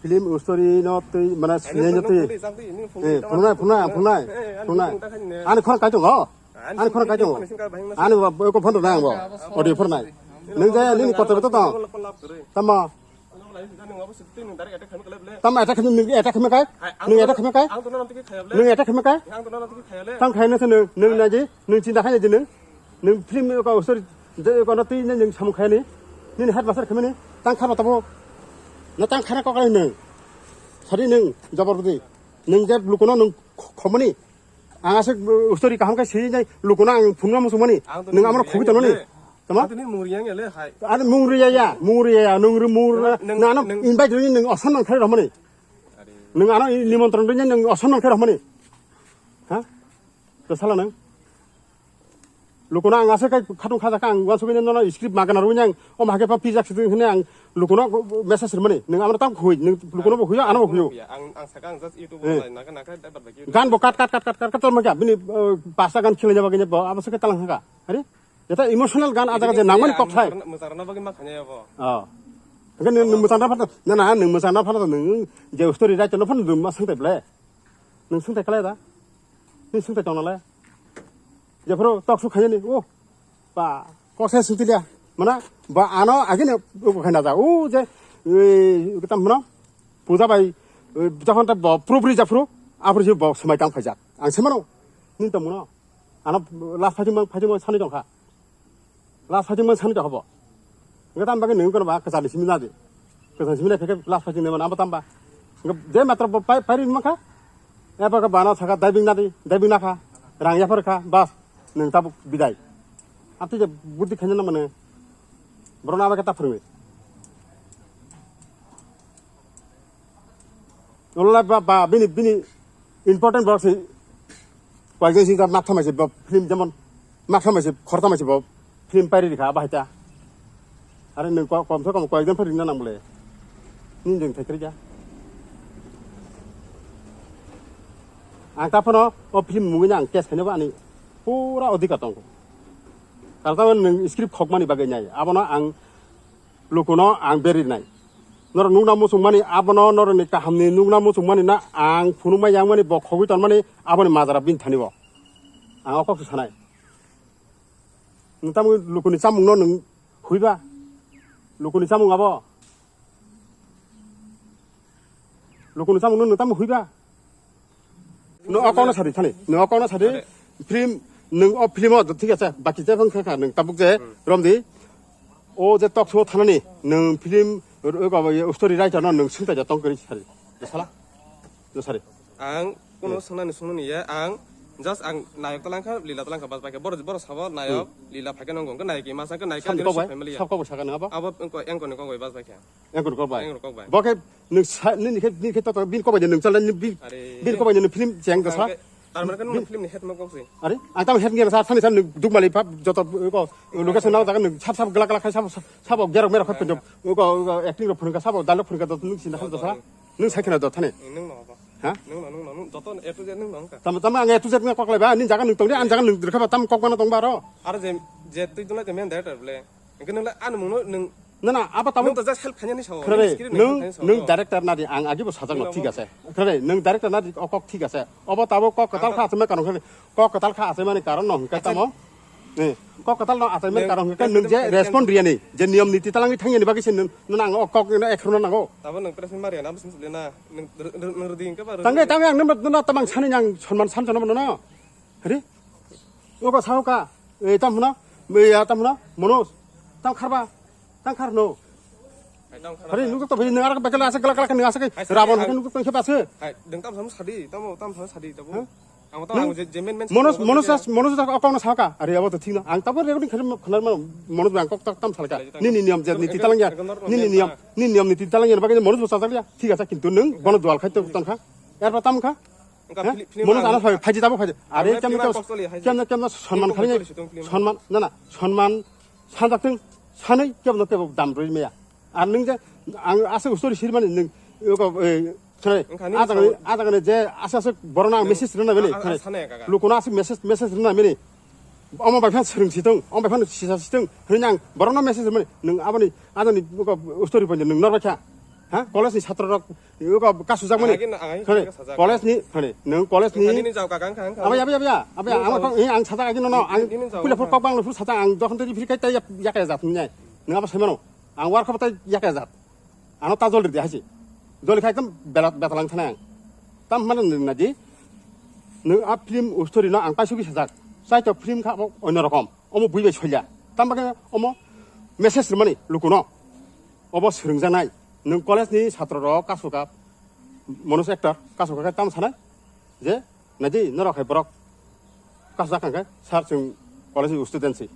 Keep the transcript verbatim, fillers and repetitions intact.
Film story no twi, mane, sinai no twi. Eh, phunai, phunai, phunai, phunai. Ani khorang kai tongo. Ani khorang kai tongo. Ani ba, ko phone rang bo. Audio phone nai. Nung jaya, nini kotor to tong. Tamo. Tamo attack khami, nung attack khami kai? Nung attack khami kai? Nung attack khami kai? Tam khai na se nung, nung na ji, nung chinta khai na ji nung. Nung film ko, sorry, je ko no twi nung samung khai ni. Nini headmaster khami ni. Tang khar tabo. Na tang khar ko kai nung. Sari nung, jabor budi. Nung je lukuno nung khomani. Ang aswk, uh, story kaham khe swijak nai, lukuno ang phunukna muchungmani. Ang to nwng amoro khogwi tononi. Tamo? Ang to nwng mung riyang ya le hai. Ar mung riya ya, mung riya ya, nwng ri mung riya. Nwng, nwng, na ano nwng invite rwni nwng oson nang khe romani. Are. Nwng ano nimontron rwni nwng oson nang khe romani. Ha? To sala nwng. Lukuno ang aswk kai khatung khajakha, ang uansugwi nono script magana rwini ang, o mahake pa pijak siding hwnwi ang lukuno message rwmani. Nwng amoro tam khui, nwng lukuno bo huyo, ano bo huyo. Ang, ang saka ang just YouTube Eh. Online naka naka dapat bagi. Gan bo kat, kat, kat, kat, kat, kat, tolma kya, bini, eh, pasta gan khilai jaba gini bo, abo sake talang haka. Hari? Jata emotional gan ajaga je nangmani kok thai. Muchar na bagi ma khanya bo. Oh. Hake nwng, nwng muchar na phano, na, na, nwng muchar na phano nwng je story writer no phano nwng ma sangtai ble. Nwng sangtai kalai da. Nwng sangtai tong nalai. Jephuru talk show khainani, oh, ba, kok se sutiliya. Mana, ba, ano, agini, ugo khaina da. O, je, e, tam mano, puja bai, e, jokhon ta bo, purupuri japhuru, aphuru je bo, semai tang phaijak. Ang semano, nin tong mano. Ano, last phaijak mang, phaijak mang, sani tongkha. Last fighting man sani to hobo. Enke tam bagwi nung kono ba kwchani simi nadi. Kwchani simi nai pheke last fighting man abo tam ba. Enke je matro bo pai, pai ri mankha. Eba ka bana saka diving nadi, diving nakha. Rang yaphar kha, bas. Nung tabuk bidai. Ati je buddi khanya na mane. Borona aba ka ta phurmi. Wala ba, ba, bini, bini important borok se. Koyekjon sing ta maktham se bo film jemon maktham se khortam se bo film pairi rikha bahai ta. Are nwng ko-, kom se kom koyekjon phari na nang bole. Nin jeng thai kri ja. Ang ta phano o film mungwi ang case khaina ba ani pura odhikar tong. Karon nwng script khokmani bagwi nai. Abono ang Lukuno ang beri nai. Norok nukna muchungmani abono norokni kahamni nukna muchungmani na ang phunukma yangmani bo khogwi tonmani aboni majra bini thani bo. Ang o kok se sanai. Nwng tamo lukuni chamungno nwng huiba? Lukuni chamung abo? Lukuni chamungno nwng tamo huiba? Nwng o kokno sadi thani. Nwng o kokno sadi. Are. Film, nwng o film o thik ase. Baki je phang kha kha nwng tabuk je Hmm. romdi. O je talk show thanani nwng film r-, r-, story writer no nwng sungta ja tong kari sari. Je sala. Je sari. Ang kuno Hmm. sanani sunani ya ang just ang nayok talangkha lila talangkha bas bai kha. Boro, boro sabo nayok Hmm. lila phaikhe nongo. Nayok ima sangkha nayok Samni kok bai, family ya. Sab kok bai saka nwng abo? Abo engko, engko ni kok bai bas bai kha. Engkor kok bai. Engkor kok bai. Bo khe nwng sa, nini khe, nini khe to, to, bin kok bai nwng chalai, ni bin, Are. Bin kok bai nwng film cheng da sa. Ang khe, tar mane khe nwng Bin film ni head ma kok si. Are, ang tamo head ngiya sa, thani sa nwng dukmali pha, joto ko, location na jaga nwng sab sab glak glak khai sab, sab, sab gerok merok khai Ang pinjok. Ko, ko, acting rok phunukha, sab dialogue phunukha, joto nwng sinda kha joto sa. Ang. Nwng sai khna do thani. Nwng no ba. Ha? Nwng no, nwng no, nwng joto A to Z nwng no ka. Tamo, tamo ang A to Z ngiya kok lai ba, nini jaga nwng tongdi, ani jaga nwng rwkha ba, tamo kok mano tong ba ro. Aro je, je twi dulai te main director ble. Engke nwng le ani mungno nwng Na, na, abo tabuk Nwng to just help khainani sao. Khare, Nini screen nwng, nwng help khainani sao. Nwng director nadi ang agi bo sajak no Nwng thik abo. Ase. Khare, nwng director nadi o kok thik ase. Obo tabuk kok kwtal Ang kha asai mani karon khare. Kok kwtal kha asai mani karon no hwnkhe Acha. Tamo? Eh, kok kwtal no asai mani Nwng, karon hwnkhe nwng nwng je nwng respond riyani, je niyom niti talangwi thangyani bagwi se nwng, nwng ang o kok no ekhorna nango. Tamo nwng pressure mariya na, bwswng suli na. Nwng r-, r-, nwng rwdi hwnkhe ba rwdi. Tangge, tangge ang nwng, nwng tamang sani ang sonman san jono no. Hare? Obo sao ka? E, tam hwna? E, ya, tam hwna? Monos. Tam kharba. Tam khar no. Hai, tam khar Hari ba. Nukjak to bhi nang arak bakal asa galak galak nang asa kai. Hai, Rabon hai. Hai nukjak to khe bas. Hai, deng tam sam sadi, tam tam sam sadi tabo. Huh? Ang tam Nang ang je je men men Monos, sadi, Monos tabo as, Monos as kok na saka. Hari abo to thik na. Ang tabo recording khare khnar ma Monos bang kok tak tam salka. Hai, tam Nini niyam je niti talang ya. Nini niyam, nini niyam niti talang ya bagwi Monos bo sajak ya. Thik asa kintu nung bono dual khai to tong kha. Yar ba tam kha. Engka Hah? Film, film Mono ang jana phai, phaji tabo phaji. Are, ang kemne film kemne, ang kok choli hai. Kemne kemne sonman Film khani, kok choli situng film. Sonman, na, na, sonman sanjak teng, sanai kemne kebo dam roi meya. Ar nung je, ang asa story sirmani nung, yoko, eh, sorry, Engka nini ajak ni, sao. Ajak ni je asa asa borona ang Nung, message rina meni, ang, ang sorry. Sanai kaka. Lukuna asa message, message rina meni. Omo bai phan sering situng, omo bai phan sisa situng, hini ang borona message meni, nung aboni, ajak ni, yoko, story pon nung norba kha. Ha, college ni satro rok, yugo kasujak mani. Ang agi na, ang agi Khani, sajak. College ni, khani, nung college ni. Ani ni jao kakang kang. Abaya, abaya, abaya, abaya, Nini ang jao. Kok, eh, ang sajak agi no, no, ang Nini jao pula kakang. Phur kok bang phur sajak, ang jokhon tei phir kai tai yak ya jat nai. Nung abo sai mano. Ang war khop tai yak ya jat. Ano ta jol ri de haisi. Jol khai tam bela, betalang thana ang. Tam mane nung na di. Nung a film story no ang paisugi sajak. Sai to film kha bo onno rokom. Omo bui bai soilya. Tam bagwi omo message rwmani lukuno. Obo swrwngjaknai. Nwng college ni satro rok kasukha, Manoj actor kasukha khe tamo sanai je, naidi norok hai borok kasujak kha khe, sir, chwng college ni student si.